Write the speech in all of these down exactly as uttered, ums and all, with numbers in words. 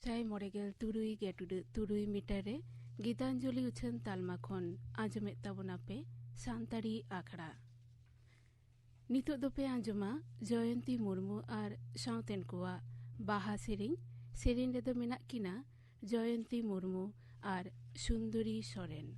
ᱮᱭᱟᱭ ᱢᱚᱬᱮ ᱜᱮᱞ ᱛᱩᱨᱩᱭ ᱜᱮ ᱴᱩᱰᱟᱹᱜ ᱛᱩᱨᱩᱭ ᱢᱤᱴᱟᱨ ᱨᱮ ᱜᱤᱛᱟᱧᱡᱚᱞᱤ ᱩᱪᱷᱟᱹᱱ ᱛᱟᱞᱢᱟ ᱠᱷᱚᱱ ᱟᱸᱡᱚᱢᱮᱫ ᱛᱟᱵᱚᱱᱟᱯᱮ ᱥᱟᱱᱛᱟᱲᱤ ᱟᱠᱷᱲᱟ᱾ ᱱᱤᱛᱚᱜ ᱫᱚᱯᱮ ᱟᱸᱡᱚᱢᱟ ᱡᱚᱭᱚᱱᱛᱤ ᱢᱩᱨᱢᱩ ᱟᱨ ᱥᱟᱶᱛᱮᱱ ᱠᱚᱣᱟᱜ ᱵᱟᱦᱟ ᱥᱮᱨᱮᱧ᱾ ᱥᱮᱨᱮᱧ ᱨᱮᱫᱚ ᱢᱮᱱᱟᱜ ᱠᱤᱱᱟ ᱡᱚᱭᱚᱱᱛᱤ ᱢᱩᱨᱢᱩ ᱟᱨ ᱥᱩᱱᱫᱚᱨᱤ ᱥᱚᱨᱮᱱ᱾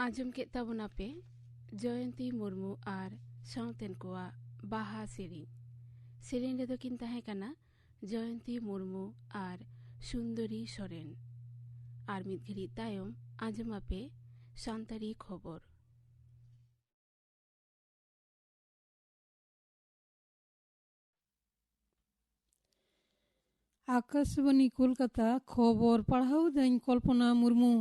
ᱟᱸᱡᱚᱢ ᱠᱮᱫ ᱛᱟᱵᱚᱱᱟᱯᱮ ᱡᱚᱭᱚᱱᱛᱤ ᱢᱩᱨᱢᱩ ᱟᱨ ᱥᱟᱶᱛᱮᱱ ᱠᱚᱣᱟᱜ ᱵᱟᱦᱟ ᱥᱮᱨᱮᱧ᱾ ᱥᱮᱨᱮᱧ ᱨᱮᱫᱚ ᱠᱤᱱ ᱛᱟᱦᱮᱸ ᱠᱟᱱᱟ ᱡᱚᱭᱚᱱᱛᱤ ᱢᱩᱨᱢᱩ ᱟᱨ ᱥᱩᱱᱫᱚᱨᱤ ᱥᱚᱨᱮᱱ᱾ ᱟᱨ ᱢᱤᱫ ᱜᱷᱟᱹᱲᱤᱡ ᱛᱟᱭᱚᱢ ᱟᱸᱡᱚᱢᱟᱯᱮ ᱥᱟᱱᱛᱟᱲᱤ ᱠᱷᱚᱵᱚᱨ᱾ ᱟᱠᱟᱥᱵᱟᱱᱤ ᱠᱳᱞᱠᱟᱛᱟ, ᱠᱷᱚᱵᱚᱨ ᱯᱟᱲᱦᱟᱣ ᱫᱟᱹᱧ ᱠᱚᱞᱯᱚᱱᱟ ᱢᱩᱨᱢᱩ᱾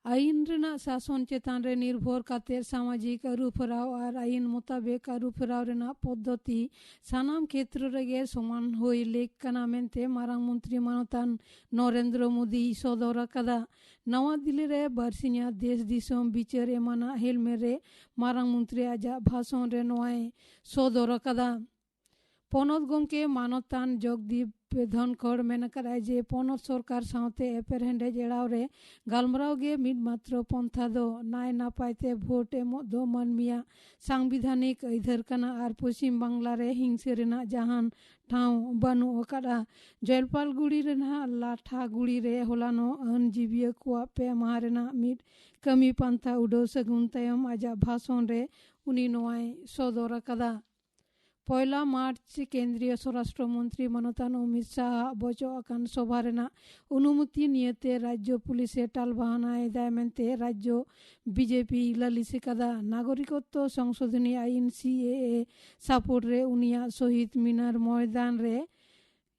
ᱟᱹᱭᱤᱱ ᱨᱮᱱᱟᱜ ᱥᱟᱥᱚᱱ ᱪᱮᱛᱟᱱ ᱨᱮ ᱱᱤᱨᱵᱷᱚᱨ ᱠᱟᱛᱮ ᱥᱟᱢᱟᱡᱤᱠ ᱟᱹᱨᱩ ᱯᱷᱮᱨᱟᱣ ᱟᱨ ᱟᱹᱭᱤᱱ ᱢᱚᱛᱟᱵᱮᱠ ᱟᱹᱨᱩ ᱯᱷᱮᱨᱟᱣ ᱨᱮᱱᱟᱜ ᱯᱚᱫᱽᱫᱷᱚᱛᱤ ᱥᱟᱱᱟᱢ ᱠᱷᱮᱛᱨᱚ ᱨᱮᱜᱮ ᱥᱚᱢᱟᱱ ᱦᱩᱭ ᱞᱮᱠ ᱠᱟᱱᱟ ᱢᱮᱱᱛᱮ ᱢᱟᱨᱟᱝ ᱢᱚᱱᱛᱨᱤ ᱢᱟᱱᱚᱛᱟᱱ ᱱᱚᱨᱮᱱᱫᱨᱚ ᱢᱳᱫᱤᱭ ᱥᱚᱫᱚᱨ ᱟᱠᱟᱫᱟ᱾ ᱱᱟᱣᱟ ᱫᱤᱞᱞᱤ ᱨᱮ ᱵᱟᱨᱥᱤᱧᱟ ᱫᱮᱥ ᱫᱤᱥᱚᱢ ᱵᱤᱪᱟᱹᱨ ᱮᱢᱟᱱᱟᱜ ᱦᱮᱞᱢᱮᱴ ᱨᱮ ᱢᱟᱨᱟᱝ ᱢᱚᱱᱛᱨᱤ ᱟᱡᱟᱜ ᱵᱷᱟᱥᱚᱱ ᱨᱮ ᱱᱚᱣᱟᱭ ᱥᱚᱫᱚᱨ ᱟᱠᱟᱫᱟ᱾ ᱯᱚᱱᱚᱛ ᱜᱚᱢᱠᱮ ᱢᱟᱱᱚᱛᱟᱱ ᱡᱚᱜᱽᱫᱤᱯ ᱫᱷᱚᱱᱠᱷᱚᱲ ᱢᱮᱱ ᱟᱠᱟᱫᱟᱭ ᱡᱮ ᱯᱚᱱᱚᱛ ᱥᱚᱨᱠᱟᱨ ᱥᱟᱶᱛᱮ ᱮᱯᱮᱨᱦᱮᱸᱰᱮᱡ ᱮᱲᱟᱣ ᱨᱮ ᱜᱟᱞᱢᱟᱨᱟᱣ ᱜᱮ ᱢᱤᱫ ᱢᱟᱛᱨᱚ ᱯᱚᱱᱛᱷᱟ ᱫᱚ᱾ ᱱᱟᱭ ᱱᱟᱯᱟᱭ ᱛᱮ ᱵᱷᱳᱴ ᱮᱢᱚᱜ ᱫᱚ ᱢᱟᱹᱱᱢᱤᱭᱟᱜ ᱥᱟᱝᱵᱤᱫᱷᱟᱱᱤᱠ ᱟᱹᱭᱫᱟᱹᱨ ᱠᱟᱱᱟ ᱟᱨ ᱯᱚᱪᱷᱤᱢ ᱵᱟᱝᱞᱟ ᱨᱮ ᱦᱤᱝᱥᱟᱹ ᱨᱮᱱᱟᱜ ᱡᱟᱦᱟᱱ ᱴᱷᱟᱶ ᱵᱟᱹᱱᱩᱜ ᱟᱠᱟᱫᱼᱟ᱾ ᱡᱚᱭᱯᱟᱞᱜᱩᱲᱤ ᱨᱮᱱᱟᱜ ᱞᱟᱴᱷᱟᱜᱩᱲᱤ ᱨᱮ ᱦᱚᱞᱟᱱᱚᱜ ᱟᱹᱱ ᱡᱤᱵᱤᱭᱟᱹ ᱠᱚᱣᱟᱜ ᱯᱮ ᱢᱟᱦᱟ ᱨᱮᱱᱟᱜ ᱢᱤᱫ ᱠᱟᱹᱢᱤ ᱯᱟᱱᱛᱷᱟ ᱩᱰᱟᱹᱣ ᱥᱟᱹᱜᱩᱱ ᱛᱟᱭᱚᱢ ᱟᱡᱟᱜ ᱵᱷᱟᱥᱚᱱ ᱨᱮ ᱩᱱᱤ ᱱᱚᱣᱟᱭ ᱥᱚᱫᱚᱨ ᱟᱠᱟᱫᱟ᱾ ᱯᱚᱭᱞᱟ ᱢᱟᱨᱪ ᱠᱮᱱᱫᱨᱤᱭᱚ ᱥᱚᱨᱟᱥᱴᱨᱚ ᱢᱚᱱᱛᱨᱤ ᱢᱟᱱᱚᱛᱟᱱ ᱚᱢᱤᱛ ᱥᱟᱦ ᱟᱜ ᱵᱚᱪᱚᱜ ᱟᱠᱟᱱ ᱥᱚᱵᱷᱟ ᱨᱮᱱᱟᱜ ᱚᱱᱩᱢᱚᱛᱤ ᱱᱤᱭᱟᱹᱛᱮ ᱨᱟᱡᱽᱡᱚ ᱯᱩᱞᱤᱥ ᱮ ᱴᱟᱞᱵᱟᱦᱟᱱᱟ ᱮᱫᱟᱭ ᱢᱮᱱᱛᱮ ᱨᱟᱡᱽᱡᱚ ᱵᱤᱡᱮᱯᱤ ᱞᱟᱹᱞᱤᱥ ᱟᱠᱟᱫᱟ᱾ ᱱᱟᱜᱚᱨᱤᱠᱚᱛᱛᱚ ᱥᱚᱝᱥᱳᱫᱷᱚᱱᱤ ᱟᱭᱤᱱ, ᱥᱤ ᱮ ᱮ, ᱥᱟᱯᱳᱨᱴ ᱨᱮ ᱩᱱᱤᱭᱟᱜ ᱥᱚᱦᱤᱫ ᱢᱤᱱᱟᱨ ᱢᱚᱭᱫᱟᱱ ᱨᱮ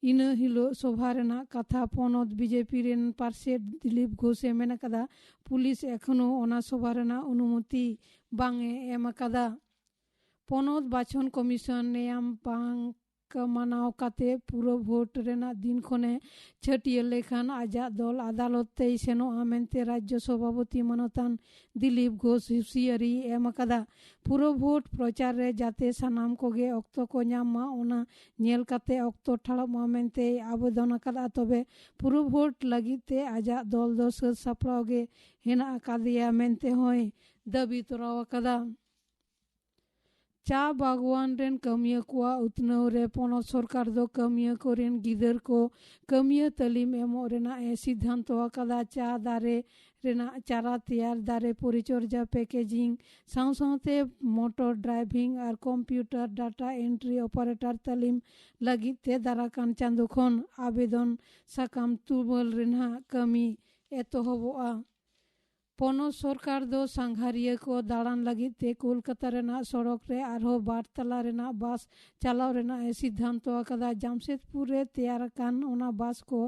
ᱤᱱᱟᱹ ᱦᱤᱞᱳᱜ ᱥᱚᱵᱷᱟ ᱨᱮᱱᱟᱜ ᱠᱟᱛᱷᱟ ᱯᱚᱱᱚᱛ ᱵᱤᱡᱮᱯᱤ ᱨᱮᱱ ᱯᱟᱨᱥᱮᱛ ᱫᱤᱞᱤᱯ ᱜᱷᱳᱥ ᱮ ᱢᱮᱱ ᱟᱠᱟᱫᱟ, ᱯᱩᱞᱤᱥ ᱮᱠᱷᱚᱱᱳ ᱚᱱᱟ ᱥᱚᱵᱷᱟ ᱨᱮᱱᱟᱜ ᱚᱱᱩᱢᱚᱛᱤ ᱵᱟᱝ ᱮ ᱮᱢ ᱟᱠᱟᱫᱟ᱾ ᱯᱚᱱᱚᱛ ᱵᱟᱪᱷᱚᱱ ᱠᱚᱢᱤᱥᱚᱱ ᱱᱮᱭᱟᱢ ᱵᱟᱝ ᱢᱟᱱᱟᱣ ᱠᱟᱛᱮ ᱯᱩᱨᱟᱹ ᱵᱷᱳᱴ ᱨᱮᱱᱟᱜ ᱫᱤᱱ ᱠᱷᱚᱱᱮ ᱪᱷᱟᱹᱴᱭᱟᱹᱨ ᱞᱮᱠᱷᱟᱱ ᱟᱡᱟᱜ ᱫᱚᱞ ᱟᱫᱟᱞᱚᱛ ᱛᱮᱭ ᱥᱮᱱᱚᱜᱼᱟ ᱢᱮᱱᱛᱮ ᱨᱟᱡᱽᱡᱚ ᱥᱚᱵᱷᱟᱯᱚᱛᱤ ᱢᱟᱱᱚᱛᱟᱱ ᱫᱤᱞᱤᱯ ᱜᱷᱳᱥ ᱦᱩᱸᱥᱤᱭᱟᱹᱨᱤ ᱮᱢ ᱟᱠᱟᱫᱟ᱾ ᱯᱩᱨᱟᱹ ᱵᱷᱳᱴ ᱯᱨᱚᱪᱟᱨ ᱨᱮ ᱡᱟᱛᱮ ᱥᱟᱱᱟᱢ ᱠᱚᱜᱮ ᱚᱠᱛᱚ ᱠᱚ ᱧᱟᱢ ᱢᱟ, ᱚᱱᱟ ᱧᱮᱞ ᱠᱟᱛᱮ ᱚᱠᱛᱚ ᱴᱷᱟᱲᱚᱜ ᱢᱟ ᱢᱮᱱᱛᱮᱭ ᱟᱵᱮᱫᱚᱱ ᱟᱠᱟᱫᱼᱟ᱾ ᱛᱚᱵᱮ ᱯᱩᱨᱟᱹ ᱵᱷᱳᱴ ᱞᱟᱹᱜᱤᱫ ᱛᱮ ᱟᱡᱟᱜ ᱫᱚᱞ ᱫᱚ ᱥᱟᱹᱛ ᱥᱟᱯᱲᱟᱣ ᱜᱮ ᱦᱮᱱᱟᱜ ᱟᱠᱟᱫᱮᱭᱟ ᱢᱮᱱᱛᱮ ᱦᱚᱸᱭ ᱫᱟᱹᱵᱤ ᱛᱚᱨᱟᱣ ᱟᱠᱟᱫᱟ᱾ ᱪᱟ ᱵᱟᱜᱽᱣᱟᱱ ᱨᱮᱱ ᱠᱟᱹᱢᱤᱭᱟᱹ ᱠᱚᱣᱟᱜ ᱩᱛᱱᱟᱹᱣ ᱨᱮ ᱯᱚᱱᱚᱛ ᱥᱚᱨᱠᱟᱨ ᱫᱚ ᱠᱟᱹᱢᱤᱭᱟᱹ ᱠᱚᱨᱮᱱ ᱜᱤᱫᱟᱹᱨ ᱠᱚ ᱠᱟᱹᱢᱤᱭᱟᱹ ᱛᱟᱹᱞᱤᱢ ᱮᱢᱚᱜ ᱨᱮᱱᱟᱜ ᱮ ᱥᱤᱫᱷᱟᱱᱛᱚ ᱟᱠᱟᱫᱟ᱾ ᱪᱟ ᱫᱟᱨᱮ ᱨᱮᱱᱟᱜ ᱪᱟᱨᱟ ᱛᱮᱭᱟᱨ, ᱫᱟᱨᱮ ᱯᱚᱨᱤᱪᱚᱨᱡᱟ, ᱯᱮᱠᱮᱡᱤᱝ ᱥᱟᱶ ᱥᱟᱶᱛᱮ ᱢᱚᱴᱚᱨ ᱰᱨᱟᱭᱵᱷᱤᱝ ᱟᱨ ᱠᱚᱢᱯᱤᱭᱩᱴᱟᱨ ᱰᱟᱴᱟ ᱮᱱᱴᱨᱤ ᱚᱯᱟᱨᱮᱴᱟᱨ ᱛᱟᱹᱞᱤᱢ ᱞᱟᱹᱜᱤᱫ ᱛᱮ ᱫᱟᱨᱟᱠᱟᱱ ᱪᱟᱸᱫᱳ ᱠᱷᱚᱱ ᱟᱵᱮᱫᱚᱱ ᱥᱟᱠᱟᱢ ᱛᱩᱢᱟᱹᱞ ᱨᱮᱱᱟᱜ ᱠᱟᱹᱢᱤ ᱮᱛᱚᱦᱚᱵᱚᱜᱼᱟ᱾ ᱯᱚᱱᱚᱛ ᱥᱚᱨᱠᱟᱨ ᱫᱚ ᱥᱟᱸᱜᱷᱟᱨᱤᱭᱟᱹ ᱠᱚ ᱫᱟᱬᱟᱱ ᱞᱟᱹᱜᱤᱫ ᱛᱮ ᱠᱳᱞᱠᱟᱛᱟ ᱨᱮᱱᱟᱜ ᱥᱚᱲᱚᱠ ᱨᱮ ᱟᱨᱦᱚᱸ ᱵᱟᱨ ᱛᱟᱞᱟ ᱨᱮᱱᱟᱜ ᱵᱟᱥ ᱪᱟᱞᱟᱣ ᱨᱮᱱᱟᱜ ᱮ ᱥᱤᱫᱷᱟᱱᱛᱚ ᱟᱠᱟᱫᱟ᱾ ᱡᱟᱢᱥᱮᱫᱽᱯᱩᱨ ᱨᱮ ᱛᱮᱭᱟᱨ ᱟᱠᱟᱱ ᱚᱱᱟ ᱵᱟᱥ ᱠᱚ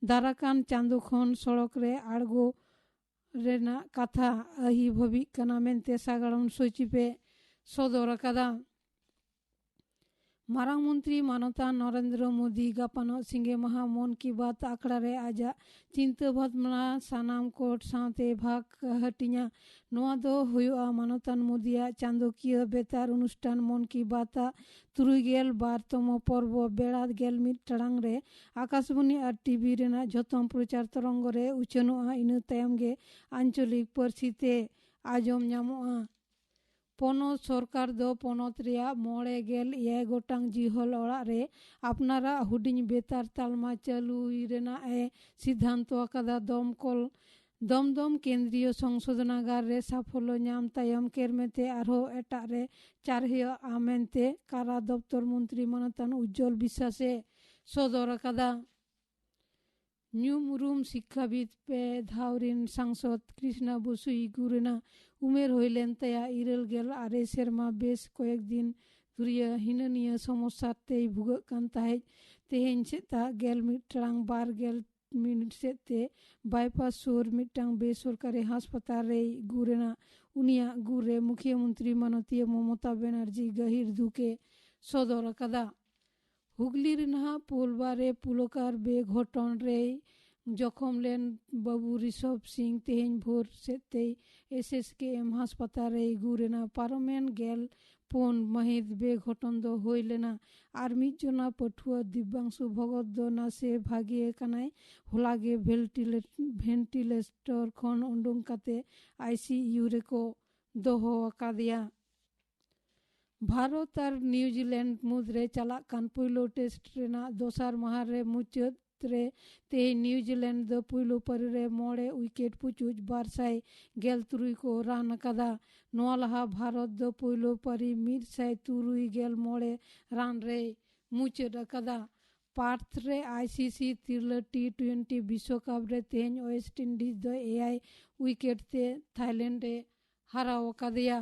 ᱫᱟᱨᱟᱠᱟᱱ ᱪᱟᱸᱫᱳ ᱠᱷᱚᱱ ᱥᱚᱲᱚᱠ ᱨᱮ ᱟᱬᱜᱚ ᱨᱮᱱᱟᱜ ᱠᱟᱛᱷᱟ ᱟᱹᱦᱤ ᱵᱷᱟᱹᱵᱤᱜ ᱠᱟᱱᱟ ᱢᱮᱱᱛᱮ ᱥᱟᱜᱟᱲᱚᱢ ᱥᱚᱪᱤᱵᱮ ᱥᱚᱫᱚᱨ ᱟᱠᱟᱫᱟ᱾ ᱢᱟᱨᱟᱝ ᱢᱚᱱᱛᱨᱤ ᱢᱟᱱᱚᱛᱟᱱ ᱱᱚᱨᱮᱱᱫᱨᱚ ᱢᱳᱫᱤ ᱜᱟᱯᱟᱱᱚᱜ ᱥᱤᱸᱜᱮ ᱢᱟᱦᱟ ᱢᱚᱱ ᱠᱤ ᱵᱟᱛ ᱟᱠᱷᱲᱟ ᱨᱮ ᱟᱡᱟᱜ ᱪᱤᱱᱛᱟᱹ ᱵᱷᱟᱵᱽᱱᱟ ᱥᱟᱱᱟᱢ ᱠᱳᱴ ᱥᱟᱶᱛᱮ ᱵᱷᱟᱜᱽ ᱦᱟᱹᱴᱤᱧᱟ᱾ ᱱᱚᱣᱟ ᱫᱚ ᱦᱩᱭᱩᱜᱼᱟ ᱢᱟᱱᱚᱛᱟᱱ ᱢᱳᱫᱤᱭᱟᱜ ᱪᱟᱸᱫᱳᱠᱤᱭᱟᱹ ᱵᱮᱛᱟᱨ ᱚᱱᱩᱥᱴᱷᱟᱱ ᱢᱚᱱ ᱠᱤ ᱵᱟᱛ ᱟᱜ ᱛᱩᱨᱩᱭ ᱜᱮᱞ ᱵᱟᱨ ᱛᱚᱢᱚ ᱯᱚᱨᱵᱚ ᱵᱮᱲᱟ ᱜᱮᱞ ᱢᱤᱫ ᱴᱟᱲᱟᱝ ᱨᱮ ᱟᱠᱟᱥᱵᱟᱱᱤ ᱟᱨ ᱴᱤᱵᱷᱤ ᱨᱮᱱᱟᱜ ᱡᱷᱚᱛᱚᱢ ᱯᱨᱚᱪᱟᱨ ᱛᱚᱨᱚᱝᱜᱚ ᱨᱮ ᱩᱪᱷᱟᱹᱱᱚᱜᱼᱟ᱾ ᱤᱱᱟᱹ ᱛᱟᱭᱚᱢ ᱜᱮ ᱟᱧᱪᱚᱞᱤᱠ ᱯᱟᱹᱨᱥᱤ ᱛᱮ ᱟᱸᱡᱚᱢ ᱧᱟᱢᱚᱜᱼᱟ᱾ ᱯᱚᱱᱚᱛ ᱥᱚᱨᱠᱟᱨ ᱫᱚ ᱯᱚᱱᱚᱛ ᱨᱮᱭᱟᱜ ᱢᱚᱬᱮ ᱜᱮᱞ ᱮᱭᱟᱭ ᱜᱚᱴᱟᱝ ᱡᱤᱦᱚᱞ ᱚᱲᱟᱜ ᱨᱮ ᱟᱯᱱᱟᱨᱟᱜ ᱦᱩᱰᱤᱧ ᱵᱮᱛᱟᱨ ᱛᱟᱞᱢᱟ ᱪᱟᱹᱞᱩᱭ ᱨᱮᱱᱟᱜ ᱮ ᱥᱤᱫᱷᱟᱱᱛᱚ ᱟᱠᱟᱫᱟ᱾ ᱫᱚᱢᱠᱚᱞ ᱫᱚᱢᱫᱚᱢ ᱠᱮᱱᱫᱨᱤᱭᱚ ᱥᱚᱝᱥᱳᱫᱷᱚᱱᱟᱜᱟᱨ ᱨᱮ ᱥᱟᱯᱷᱚᱞᱚ ᱧᱟᱢ ᱛᱟᱭᱚᱢ ᱠᱮᱨᱢᱮᱛᱮ ᱟᱨᱦᱚᱸ ᱮᱴᱟᱜ ᱨᱮ ᱪᱟᱨᱦᱤᱭᱟᱹᱜᱼᱟ ᱢᱮᱱᱛᱮ ᱠᱟᱨᱟ ᱫᱚᱯᱛᱚᱨ ᱢᱚᱱᱛᱨᱤ ᱢᱟᱱᱚᱛᱟᱱ ᱩᱡᱡᱚᱞ ᱵᱤᱥᱥᱟᱥ ᱮ ᱥᱚᱫᱚᱨ ᱟᱠᱟᱫᱟ᱾ ᱧᱩᱢ ᱩᱨᱩᱢ ᱥᱤᱠᱠᱷᱟᱵᱤᱫ ᱯᱮ ᱫᱷᱟᱣ ᱨᱤᱱ ᱥᱟᱝᱥᱚᱫ ᱠᱨᱤᱥᱱᱟ ᱵᱚᱥᱩ ᱤᱜᱩ ᱨᱮᱱᱟᱜ ᱩᱢᱮᱨ ᱦᱩᱭ ᱞᱮᱱ ᱛᱟᱭᱟ ᱤᱨᱟᱹᱞ ᱜᱮᱞ ᱟᱨᱮ ᱥᱮᱨᱢᱟ᱾ ᱵᱮᱥ ᱠᱚᱭᱮᱠ ᱫᱤᱱ ᱫᱷᱩᱨᱤᱭᱟᱹ ᱦᱤᱱᱟᱹᱱᱤᱭᱟᱹ ᱥᱚᱢᱚᱥᱥᱟ ᱛᱮᱭ ᱵᱷᱩᱜᱟᱹᱜ ᱠᱟᱱ ᱛᱟᱦᱮᱸᱫ᱾ ᱛᱮᱦᱮᱧ ᱥᱮᱛᱟᱜ ᱜᱮᱞ ᱢᱤᱫ ᱴᱟᱲᱟᱝ ᱵᱟᱨ ᱜᱮᱞ ᱢᱤᱱᱤᱴ ᱥᱮᱫ ᱛᱮ ᱵᱟᱭᱯᱟᱥ ᱥᱩᱨ ᱢᱤᱫᱴᱟᱝ ᱵᱮᱥᱚᱨᱠᱟᱨᱤ ᱦᱟᱥᱯᱟᱛᱟᱞ ᱨᱮᱭ ᱜᱩᱨ ᱮᱱᱟ᱾ ᱩᱱᱤᱭᱟᱜ ᱜᱩᱨ ᱨᱮ ᱢᱩᱠᱷᱤᱭᱟᱹ ᱢᱚᱱᱛᱨᱤ ᱢᱟᱱᱚᱛᱤᱭᱟᱹ ᱢᱚᱢᱚᱛᱟ ᱵᱮᱱᱟᱨᱡᱤ ᱜᱟᱹᱦᱤᱨ ᱫᱩᱠ ᱮ ᱥᱚᱫᱚᱨ ᱟᱠᱟᱫᱟ᱾ ᱦᱩᱜᱽᱞᱤ ᱨᱮᱱᱟᱜ ᱯᱳᱞᱵᱟ ᱨᱮ ᱯᱩᱞᱚᱠᱟᱨ ᱵᱮᱜᱷᱚᱴᱚᱱ ᱨᱮᱭ ᱡᱚᱠᱷᱚᱢ ᱞᱮᱱ ᱵᱟᱹᱵᱩ ᱨᱤᱥᱚᱵᱷ ᱥᱤᱝ ᱛᱮᱦᱮᱧ ᱵᱷᱳᱨ ᱥᱮᱫ ᱛᱮᱭ ᱮᱥ ᱮᱥ ᱠᱮ ᱮᱢ ᱦᱟᱥᱯᱟᱛᱟᱞ ᱨᱮᱭ ᱜᱩᱨ ᱮᱱᱟ᱾ ᱯᱟᱨᱚᱢᱮᱱ ᱜᱮᱞ ᱯᱩᱱ ᱢᱟᱹᱦᱤᱛ ᱵᱮᱜᱷᱚᱴᱚᱱ ᱫᱚ ᱦᱩᱭ ᱞᱮᱱᱟ᱾ ᱟᱨ ᱢᱤᱫ ᱡᱚᱱᱟ ᱯᱟᱹᱴᱷᱩᱣᱟᱹ ᱫᱤᱵᱟᱝᱥᱩ ᱵᱷᱚᱜᱚᱛ ᱫᱚ ᱱᱟᱥᱮ ᱵᱷᱟᱜᱮ ᱟᱠᱟᱱᱟᱭ᱾ ᱦᱚᱞᱟ ᱜᱮ ᱵᱷᱮᱱᱴᱤᱞᱮ-, ᱵᱷᱮᱱᱴᱤᱞᱮᱴᱚᱨ ᱠᱷᱚᱱ ᱩᱰᱩᱝ ᱠᱟᱛᱮ ᱟᱭ ᱥᱤ ᱤᱭᱩ ᱨᱮᱠᱚ ᱫᱚᱦᱚ ᱟᱠᱟᱫᱮᱭᱟ᱾ ᱵᱷᱟᱨᱚᱛ ᱟᱨ ᱱᱤᱭᱩᱡᱤᱞᱮᱱᱰ ᱢᱩᱫᱽᱨᱮ ᱪᱟᱞᱟᱜ ᱠᱟᱱ ᱯᱩᱭᱞᱩ ᱴᱮᱥᱴ ᱨᱮᱱᱟᱜ ᱫᱚᱥᱟᱨ ᱢᱟᱦᱟ ᱨᱮ ᱢᱩᱪᱟᱹᱫ ᱨᱮ ᱛᱮᱦᱮᱧ ᱱᱤᱭᱩᱡᱤᱞᱮᱱᱰ ᱫᱚ ᱯᱩᱭᱞᱩ ᱯᱟᱹᱨᱤ ᱨᱮ ᱢᱚᱬᱮ ᱩᱭᱠᱮᱴ ᱯᱩᱪᱩᱡ ᱵᱟᱨ ᱥᱟᱭ ᱜᱮᱞ ᱛᱩᱨᱩᱭ ᱠᱚ ᱨᱟᱱ ᱟᱠᱟᱫᱟ᱾ ᱱᱚᱣᱟ ᱞᱟᱦᱟ ᱵᱷᱟᱨᱚᱛ ᱫᱚ ᱯᱩᱭᱞᱩ ᱯᱟᱹᱨᱤ ᱢᱤᱫ ᱥᱟᱭ ᱛᱩᱨᱩᱭ ᱜᱮᱞ ᱢᱚᱬᱮ ᱨᱟᱱ ᱨᱮᱭ ᱢᱩᱪᱟᱹᱫ ᱟᱠᱟᱫᱟ᱾ ᱯᱟᱨᱛᱷ ᱨᱮ ᱟᱭᱥᱤᱥᱤ ᱛᱤᱨᱞᱟᱹ ᱴᱤ ᱴᱩᱭᱮᱱᱴᱤ ᱵᱤᱥᱣᱚᱠᱟᱯ ᱨᱮ ᱛᱮᱦᱮᱧ ᱳᱭᱮᱥᱴ ᱤᱱᱰᱤᱡᱽ ᱫᱚ ᱮᱭᱟᱭ ᱩᱭᱠᱮᱴ ᱛᱮ ᱛᱷᱟᱭᱞᱮᱱᱰ ᱮ ᱦᱟᱨᱟᱣ ᱟᱠᱟᱫᱮᱭᱟ᱾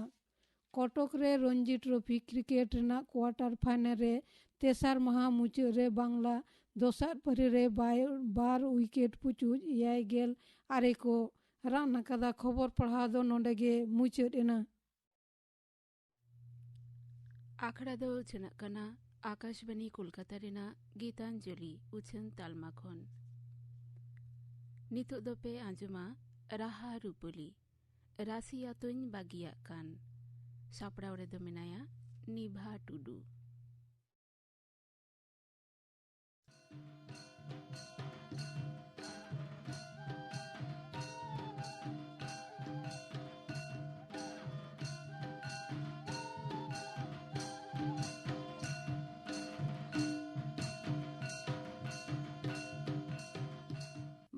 ᱠᱚᱴᱚᱠ ᱨᱮ ᱨᱚᱧᱡᱤ ᱴᱨᱚᱯᱷᱤ ᱠᱨᱤᱠᱮᱴ ᱨᱮᱱᱟᱜ ᱠᱣᱟᱴᱟᱨ ᱯᱷᱟᱭᱱᱮᱞ ᱨᱮ ᱛᱮᱥᱟᱨ ᱢᱟᱦᱟ ᱢᱩᱪᱟᱹᱫ ᱨᱮ ᱵᱟᱝᱞᱟ ᱫᱚᱥᱟᱨ ᱯᱟᱹᱨᱤ ᱨᱮ ᱵᱟᱭ-, ᱵᱟᱨ ᱩᱭᱠᱮᱴ ᱯᱩᱪᱩᱡ ᱮᱭᱟᱭ ᱜᱮᱞ ᱟᱨᱮ ᱠᱚ ᱨᱟᱱ ᱟᱠᱟᱫᱟ᱾ ᱠᱷᱚᱵᱚᱨ ᱯᱟᱲᱦᱟᱣ ᱫᱚ ᱱᱚᱰᱮ ᱜᱮ ᱢᱩᱪᱟᱹᱫ ᱮᱱᱟ᱾ ᱟᱠᱷᱲᱟ ᱫᱚ ᱩᱪᱷᱟᱹᱱᱚᱜ ᱠᱟᱱᱟ ᱟᱠᱟᱥᱵᱟᱱᱤ ᱠᱳᱞᱠᱟᱛᱟ ᱨᱮᱱᱟᱜ ᱜᱤᱛᱟᱧᱡᱚᱞᱤ ᱩᱪᱷᱟᱹᱱ ᱛᱟᱞᱢᱟ ᱠᱷᱚᱱ᱾ ᱱᱤᱛᱚᱜ ᱫᱚᱯᱮ ᱟᱸᱡᱚᱢᱟ ᱨᱟᱦᱟ ᱨᱩᱯᱟᱹᱞᱤ, ᱨᱟᱥᱤ ᱟᱛᱳᱧ ᱵᱟᱹᱜᱤᱭᱟᱜ ᱠᱟᱱ᱾ ᱥᱟᱯᱲᱟᱣ ᱨᱮᱫᱚ ᱢᱮᱱᱟᱭᱟ ᱱᱤᱵᱷᱟ ᱴᱩᱰᱩ᱾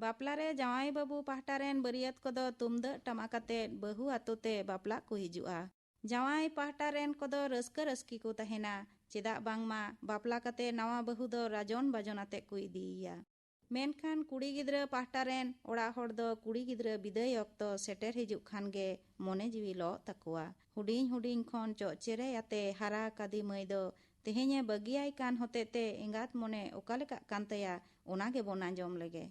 ᱵᱟᱯᱞᱟ ᱨᱮ ᱡᱟᱶᱟᱭ ᱵᱟᱹᱵᱩ ᱯᱟᱦᱴᱟ ᱨᱮᱱ ᱵᱟᱹᱨᱭᱟᱹᱛ ᱠᱚᱫᱚ ᱛᱩᱢᱫᱟᱹᱜ ᱴᱟᱢᱟᱠ ᱟᱛᱮᱫ ᱵᱟᱹᱦᱩ ᱟᱛᱳ ᱛᱮ ᱵᱟᱯᱞᱟᱜ ᱠᱚ ᱦᱤᱡᱩᱜᱼᱟ᱾ ᱡᱟᱶᱟᱭ ᱯᱟᱦᱴᱟ ᱨᱮᱱ ᱠᱚᱫᱚ ᱨᱟᱹᱥᱠᱟᱹ ᱨᱟᱹᱥᱠᱤ ᱠᱚ ᱛᱟᱦᱮᱱᱟ, ᱪᱮᱫᱟᱜ ᱵᱟᱝᱢᱟ ᱵᱟᱯᱞᱟ ᱠᱟᱛᱮ ᱱᱟᱣᱟ ᱵᱟᱹᱦᱩ ᱫᱚ ᱨᱟᱡᱚᱱ ᱵᱟᱡᱚᱱ ᱟᱛᱮ ᱠᱚ ᱤᱫᱤᱭᱮᱭᱟ᱾ ᱢᱮᱱᱠᱷᱟᱱ ᱠᱩᱲᱤ ᱜᱤᱫᱽᱨᱟᱹ ᱯᱟᱦᱴᱟ ᱨᱮᱱ ᱚᱲᱟᱜ ᱦᱚᱲ ᱫᱚ ᱠᱩᱲᱤ ᱜᱤᱫᱽᱨᱟᱹ ᱵᱤᱫᱟᱹᱭ ᱚᱠᱛᱚ ᱥᱮᱴᱮᱨ ᱦᱤᱡᱩᱜ ᱠᱷᱟᱱ ᱜᱮ ᱢᱚᱱᱮ ᱡᱤᱣᱤ ᱞᱚᱜ ᱛᱟᱠᱚᱣᱟ᱾ ᱦᱩᱰᱤᱧ ᱦᱩᱰᱤᱧ ᱠᱷᱚᱱ ᱪᱚᱜ ᱪᱮᱨᱮᱡ ᱟᱛᱮ ᱦᱟᱨᱟ ᱟᱠᱟᱫᱤ ᱢᱟᱹᱭ ᱫᱚ ᱛᱮᱦᱮᱧᱮ ᱵᱟᱹᱜᱤᱭᱟᱭ ᱠᱟᱱ ᱦᱚᱛᱮᱛᱮ ᱮᱸᱜᱟᱛ ᱢᱚᱱᱮ ᱚᱠᱟ ᱞᱮᱠᱟᱜ ᱠᱟᱱ ᱛᱟᱭᱟ, ᱚᱱᱟ ᱜᱮᱵᱚᱱ ᱟᱸᱡᱚᱢ ᱞᱮᱜᱮ᱾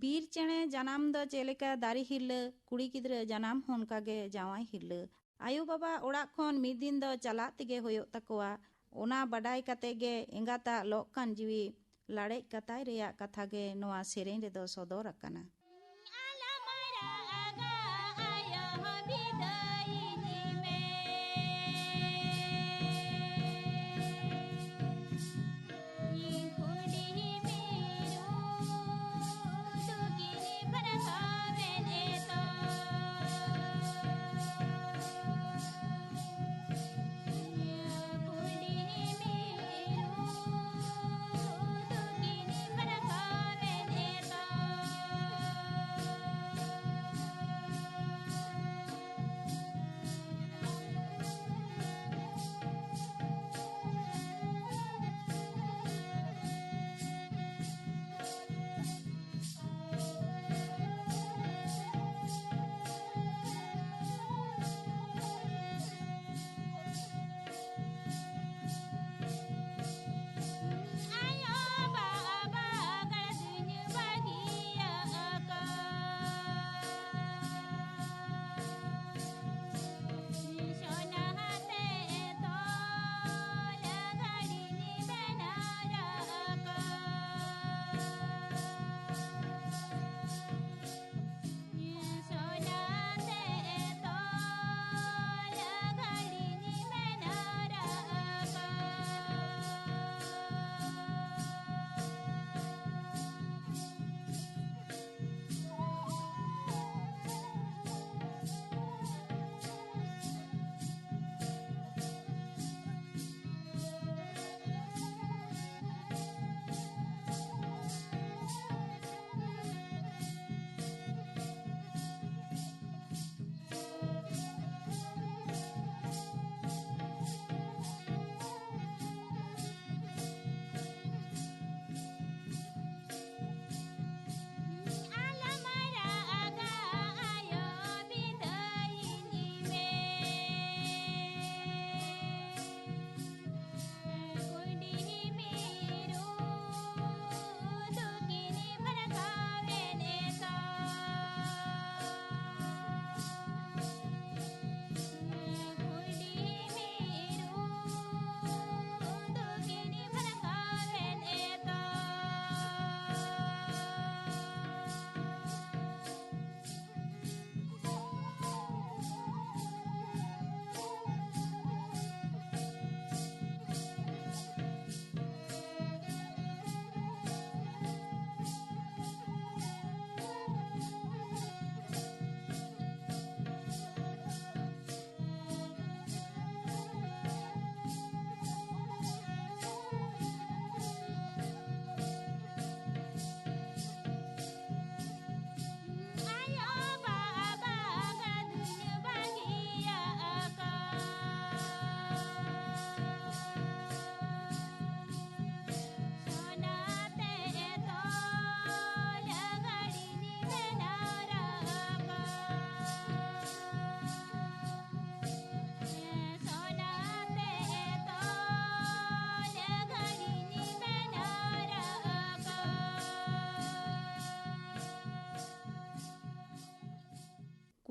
ᱵᱤᱨ ᱪᱮᱬᱮ ᱡᱟᱱᱟᱢ ᱫᱚ ᱪᱮᱫ ᱞᱮᱠᱟ ᱫᱟᱨᱮ ᱦᱤᱨᱞᱟᱹ, ᱠᱩᱲᱤ ᱜᱤᱫᱽᱨᱟᱹ ᱡᱟᱱᱟᱢ ᱦᱚᱸ ᱚᱱᱠᱟ ᱜᱮ ᱡᱟᱶᱟᱭ ᱦᱤᱨᱞᱟᱹ᱾ ᱟᱭᱳ ᱵᱟᱵᱟ ᱚᱲᱟᱜ ᱠᱷᱚᱱ ᱢᱤᱫ ᱫᱤᱱ ᱫᱚ ᱪᱟᱞᱟᱜ ᱛᱮᱜᱮ ᱦᱩᱭᱩᱜ ᱛᱟᱠᱚᱣᱟ᱾ ᱚᱱᱟ ᱵᱟᱰᱟᱭ ᱠᱟᱛᱮ ᱜᱮ ᱮᱸᱜᱟᱛᱟᱜ ᱞᱚᱜ ᱠᱟᱱ ᱡᱤᱣᱤ ᱞᱟᱲᱮᱡ ᱠᱟᱛᱟᱭ ᱨᱮᱭᱟᱜ ᱠᱟᱛᱷᱟ ᱜᱮ ᱱᱚᱣᱟ ᱥᱮᱨᱮᱧ ᱨᱮᱫᱚ ᱥᱚᱫᱚᱨ ᱟᱠᱟᱱᱟ᱾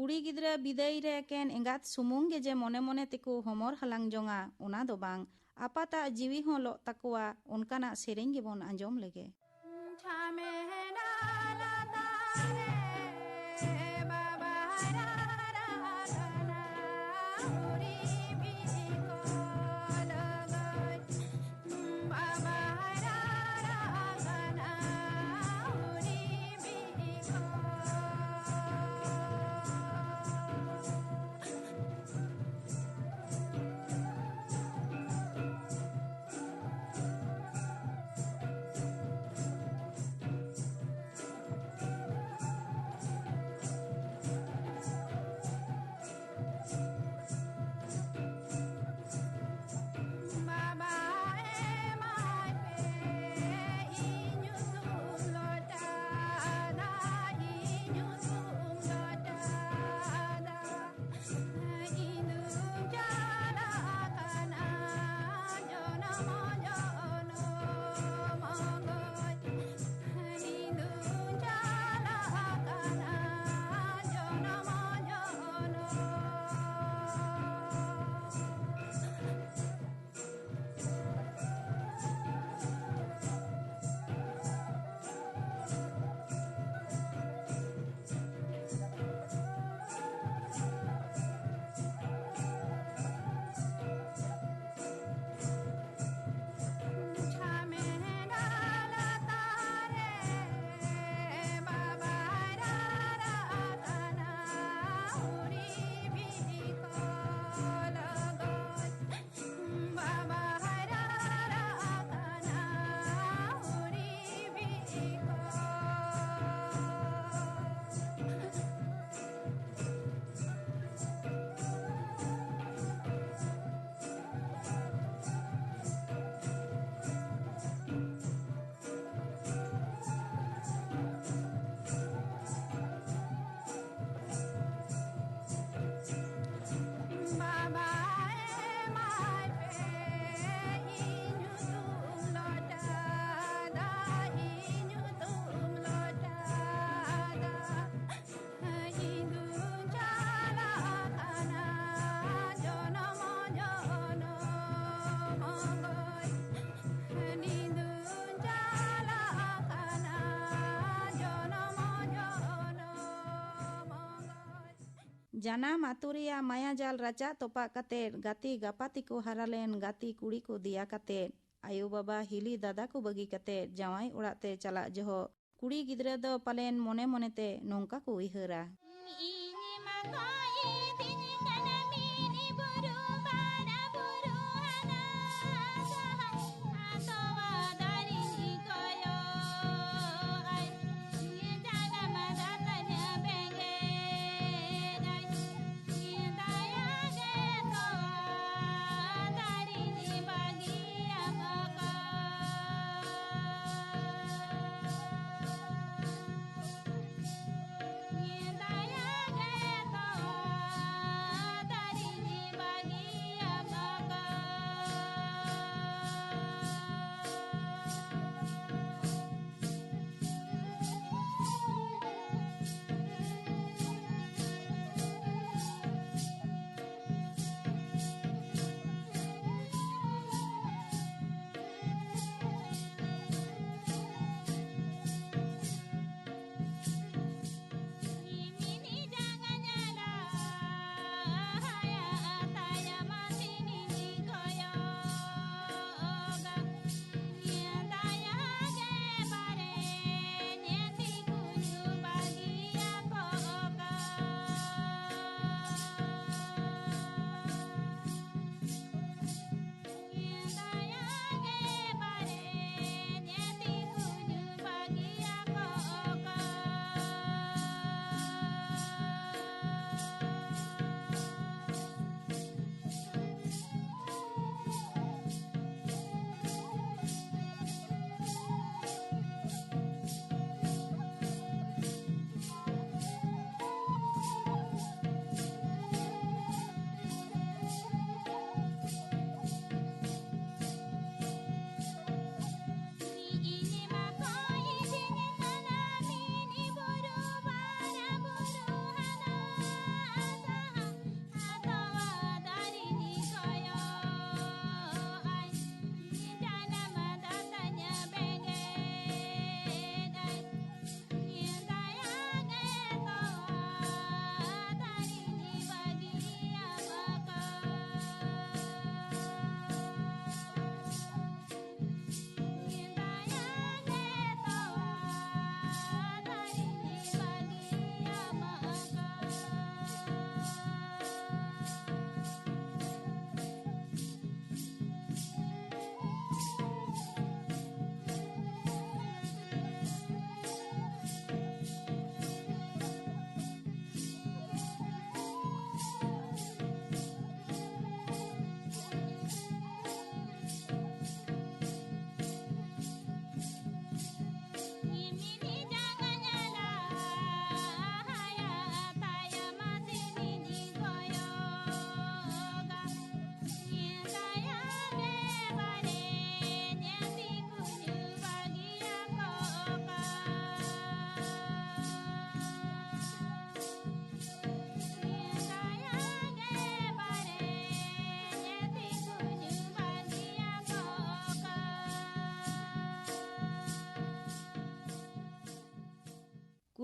ᱠᱩᱲᱤ ᱜᱤᱫᱽᱨᱟᱹ ᱵᱤᱫᱟᱹᱭ ᱨᱮ ᱮᱠᱮᱱ ᱮᱸᱜᱟᱛ ᱥᱩᱢᱩᱝ ᱜᱮ ᱡᱮ ᱢᱚᱱᱮ ᱢᱚᱱᱮ ᱛᱮᱠᱚ ᱦᱚᱢᱚᱨ ᱦᱟᱞᱟᱝ ᱡᱚᱝᱟ, ᱚᱱᱟ ᱫᱚ ᱵᱟᱝ, ᱟᱯᱟᱛᱟᱜ ᱡᱤᱣᱤ ᱦᱚᱸ ᱞᱚᱜ ᱛᱟᱠᱚᱣᱟ, ᱚᱱᱠᱟᱱᱟᱜ ᱥᱮᱨᱮᱧ ᱜᱮᱵᱚᱱ ᱟᱸᱡᱚᱢ ᱞᱮᱜᱮ᱾ ᱡᱟᱱᱟᱢ ᱟᱹᱛᱩ ᱨᱮᱭᱟᱜ ᱢᱟᱭᱟ ᱡᱟᱞ ᱨᱟᱪᱟᱜ ᱛᱚᱯᱟᱜ ᱠᱟᱛᱮᱫ, ᱜᱟᱛᱮ ᱜᱟᱯᱟᱛᱮ ᱠᱚ ᱦᱟᱨᱟ ᱞᱮᱱ ᱜᱟᱛᱮ ᱠᱩᱲᱤ ᱠᱚ ᱫᱮᱭᱟ ᱠᱟᱛᱮᱫ, ᱟᱭᱳ ᱵᱟᱵᱟ ᱦᱤᱞᱤ ᱫᱟᱫᱟ ᱠᱚ ᱵᱟᱹᱜᱤ ᱠᱟᱛᱮᱫ ᱡᱟᱶᱟᱭ ᱚᱲᱟᱜ ᱛᱮ ᱪᱟᱞᱟᱜ ᱡᱚᱦᱚᱜ ᱠᱩᱲᱤ ᱜᱤᱫᱽᱨᱟᱹ ᱫᱚ ᱯᱟᱞᱮᱱ ᱢᱚᱱᱮ ᱢᱚᱱᱮᱛᱮ ᱱᱚᱝᱠᱟ ᱠᱚ ᱩᱭᱦᱟᱹᱨᱟ᱾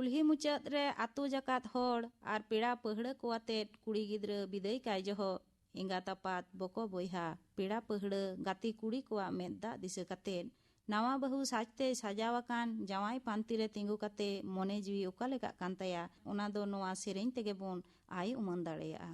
ᱠᱩᱞᱦᱤ ᱢᱩᱪᱟᱹᱫ ᱨᱮ ᱟᱹᱛᱩ ᱡᱟᱠᱟᱛ ᱦᱚᱲ ᱟᱨ ᱯᱮᱲᱟ ᱯᱟᱹᱦᱲᱟᱹ ᱠᱚ ᱟᱛᱮᱫ ᱠᱩᱲᱤ ᱜᱤᱫᱽᱨᱟᱹ ᱵᱤᱫᱟᱹᱭ ᱠᱟᱭ ᱡᱚᱦᱚᱜ, ᱮᱸᱜᱟᱛ ᱟᱯᱟᱛ, ᱵᱚᱠᱚ ᱵᱚᱭᱦᱟ, ᱯᱮᱲᱟ ᱯᱟᱹᱦᱲᱟᱹ, ᱜᱟᱛᱮ ᱠᱩᱲᱤ ᱠᱚᱣᱟᱜ ᱢᱮᱫ ᱫᱟᱜ ᱫᱤᱥᱟᱹ ᱠᱟᱛᱮᱫ, ᱱᱟᱣᱟ ᱵᱟᱹᱦᱩ ᱥᱟᱡᱽᱛᱮᱭ ᱥᱟᱡᱟᱣ ᱟᱠᱟᱱ ᱡᱟᱶᱟᱭ ᱯᱟᱱᱛᱤ ᱨᱮ ᱛᱤᱸᱜᱩ ᱠᱟᱛᱮ ᱢᱚᱱᱮ ᱡᱤᱣᱤ ᱚᱠᱟ ᱞᱮᱠᱟᱜ ᱠᱟᱱ ᱛᱟᱭᱟ, ᱚᱱᱟ ᱫᱚ ᱱᱚᱣᱟ ᱥᱮᱨᱮᱧ ᱛᱮᱜᱮ ᱵᱚᱱ ᱟᱭ ᱩᱢᱟᱹᱱ ᱫᱟᱲᱮᱭᱟᱜᱼᱟ᱾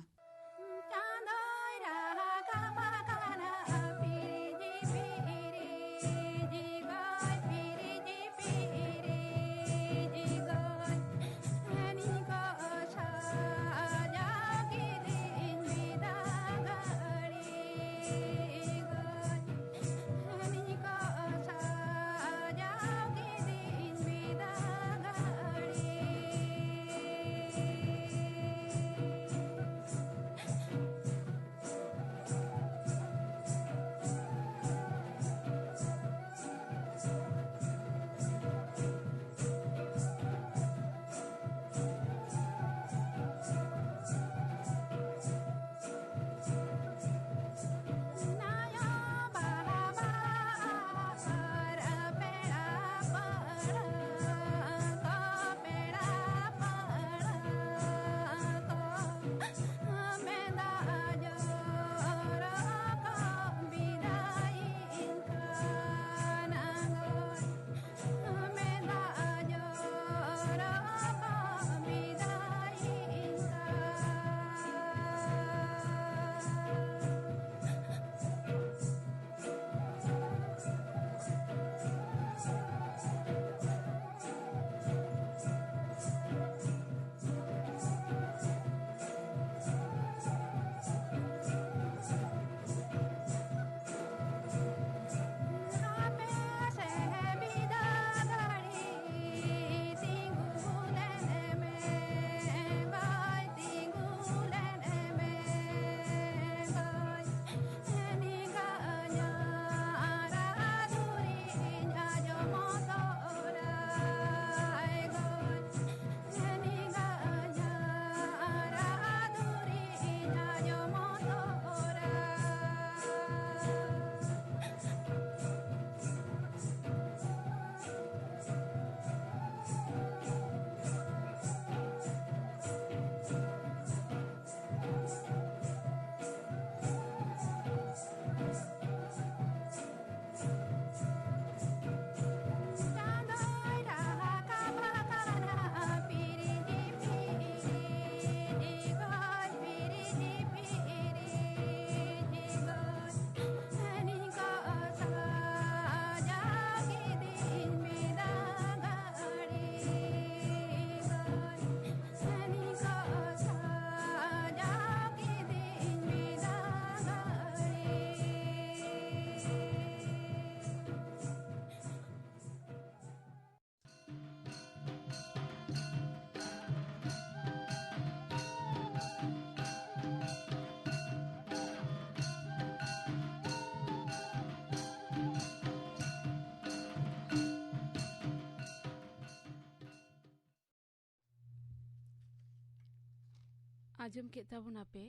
ᱟᱸᱡᱚᱢ ᱠᱮᱫ ᱛᱟᱵᱚᱱᱟᱯᱮ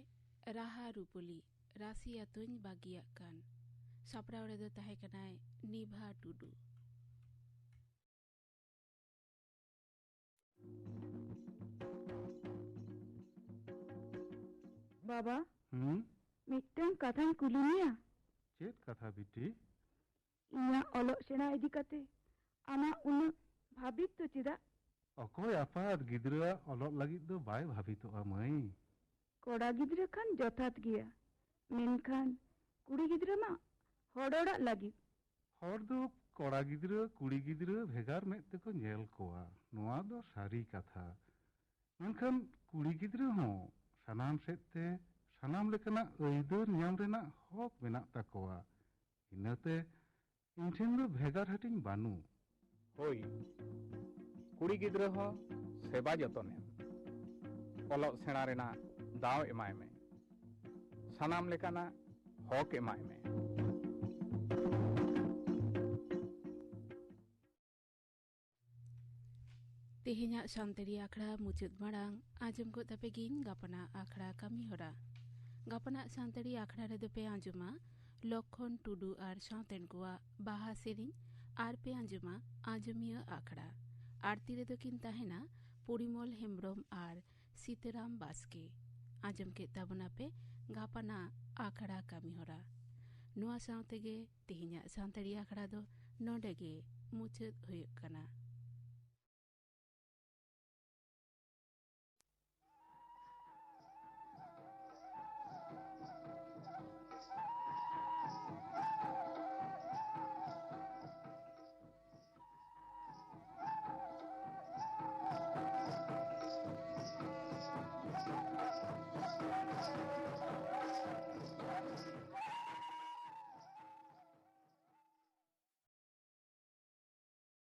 ᱨᱟᱦᱟ ᱨᱩᱯᱟᱹᱞᱤ, ᱨᱟᱥᱤ ᱟᱛᱳᱧ ᱵᱟᱹᱜᱤᱭᱟᱜ ᱠᱟᱱ᱾ ᱥᱟᱯᱲᱟᱣ ᱨᱮᱫᱚ ᱛᱟᱦᱮᱸ ᱠᱟᱱᱟᱭ ᱱᱤᱵᱷᱟ ᱴᱩᱰᱩ᱾ ᱵᱟᱵᱟ, ᱦᱩᱸ? ᱢᱤᱫᱴᱟᱝ ᱠᱟᱛᱷᱟᱧ ᱠᱩᱞᱤ ᱢᱮᱭᱟ᱾ ᱪᱮᱫ ᱠᱟᱛᱷᱟ ᱵᱤᱴᱤ? ᱤᱧᱟᱹᱜ ᱚᱞᱚᱜ ᱥᱮᱬᱟ ᱤᱫᱤ ᱠᱟᱛᱮ ᱟᱢᱟᱜ ᱩᱱᱟᱹᱜ ᱵᱷᱟᱵᱤᱛ ᱫᱚ ᱪᱮᱫᱟᱜ? ᱚᱠᱚᱭ ᱟᱯᱟᱛ ᱜᱤᱫᱽᱨᱟᱹᱣᱟᱜ ᱚᱞᱚᱜ ᱞᱟᱹᱜᱤᱫ ᱫᱚ ᱵᱟᱭ ᱵᱷᱟᱵᱤᱛᱚᱜᱼᱟ, ᱢᱟᱹᱭ? ᱠᱚᱲᱟ ᱜᱤᱫᱽᱨᱟᱹ ᱠᱷᱟᱱ ᱡᱚᱛᱷᱟᱛ ᱜᱮᱭᱟ, ᱢᱮᱱᱠᱷᱟᱱ ᱠᱩᱲᱤ ᱜᱤᱫᱽᱨᱟᱹ ᱢᱟ ᱦᱚᱲ ᱚᱲᱟᱜ ᱞᱟᱹᱜᱤᱫ᱾ ᱦᱚᱲ ᱫᱚ ᱠᱚᱲᱟ ᱜᱤᱫᱽᱨᱟᱹ, ᱠᱩᱲᱤ ᱜᱤᱫᱽᱨᱟᱹ ᱵᱷᱮᱜᱟᱨ ᱢᱮᱫ ᱛᱮᱠᱚ ᱧᱮᱞ ᱠᱚᱣᱟ, ᱱᱚᱣᱟ ᱫᱚ ᱥᱟᱹᱨᱤ ᱠᱟᱛᱷᱟ᱾ ᱢᱮᱱᱠᱷᱟᱱ ᱠᱩᱲᱤ ᱜᱤᱫᱽᱨᱟᱹ ᱦᱚᱸ ᱥᱟᱱᱟᱢ ᱥᱮᱫ ᱛᱮ ᱥᱟᱱᱟᱢ ᱞᱮᱠᱟᱱᱟᱜ ᱟᱹᱭᱫᱟᱹᱨ ᱧᱟᱢ ᱨᱮᱱᱟᱜ ᱦᱚᱠ ᱢᱮᱱᱟᱜ ᱛᱟᱠᱚᱣᱟ᱾ ᱤᱱᱟᱹᱛᱮ ᱤᱧ ᱴᱷᱮᱱ ᱫᱚ ᱵᱷᱮᱜᱟᱨ ᱦᱟᱹᱴᱤᱧ ᱵᱟᱹᱱᱩᱜ᱾ ᱦᱳᱭ, ᱠᱩᱲᱤ ᱜᱤᱫᱽᱨᱟᱹ ᱦᱚᱸ ᱥᱮᱵᱟ ᱡᱚᱛᱚᱱ ᱮᱢ, ᱚᱞᱚᱜ ᱥᱮᱬᱟ ᱨᱮᱱᱟᱜ ᱫᱟᱣ ᱮᱢᱟᱭ ᱢᱮ, ᱥᱟᱱᱟᱢ ᱞᱮᱠᱟᱱᱟᱜ ᱦᱚᱠ ᱮᱢᱟᱭ ᱢᱮ᱾ ᱛᱮᱦᱮᱧᱟᱜ ᱥᱟᱱᱛᱟᱲᱤ ᱟᱠᱷᱲᱟ ᱢᱩᱪᱟᱹᱫ ᱢᱟᱲᱟᱝ ᱟᱸᱡᱚᱢ ᱜᱚᱫ ᱟᱯᱮ ᱜᱤᱧ ᱜᱟᱯᱟᱱᱟᱜ ᱟᱠᱷᱲᱟ ᱠᱟᱹᱢᱤ ᱦᱚᱨᱟ᱾ ᱜᱟᱯᱟᱱᱟᱜ ᱥᱟᱱᱛᱟᱲᱤ ᱟᱠᱷᱲᱟ ᱨᱮᱫᱚ ᱯᱮ ᱟᱸᱡᱚᱢᱟ ᱞᱚᱠᱷᱚᱱ ᱴᱩᱰᱩ ᱟᱨ ᱥᱟᱶᱛᱮᱱ ᱠᱚᱣᱟᱜ ᱵᱟᱦᱟ ᱥᱮᱨᱮᱧ, ᱟᱨ ᱯᱮ ᱟᱸᱡᱚᱢᱟ ᱟᱸᱡᱚᱢᱤᱭᱟᱹ ᱟᱠᱷᱲᱟ᱾ ᱟᱨᱛᱤ ᱨᱮᱫᱚ ᱠᱤᱱ ᱛᱟᱦᱮᱱᱟ ᱯᱚᱨᱤᱢᱚᱞ ᱦᱮᱢᱵᱨᱚᱢ ᱟᱨ ᱥᱤᱛᱟᱹᱨᱟᱢ ᱵᱟᱥᱠᱮ᱾ ᱟᱸᱡᱚᱢ ᱠᱮᱫ ᱛᱟᱵᱚᱱᱟᱯᱮ ᱜᱟᱯᱟᱱᱟᱜ ᱟᱠᱷᱲᱟ ᱠᱟᱹᱢᱤ ᱦᱚᱨᱟ᱾ ᱱᱚᱣᱟ ᱥᱟᱶ ᱛᱮᱜᱮ ᱛᱮᱦᱮᱧᱟᱜ ᱥᱟᱱᱛᱟᱲᱤ ᱟᱠᱷᱲᱟ ᱫᱚ ᱱᱚᱰᱮ ᱜᱮ ᱢᱩᱪᱟᱹᱫ ᱦᱩᱭᱩᱜ ᱠᱟᱱᱟ᱾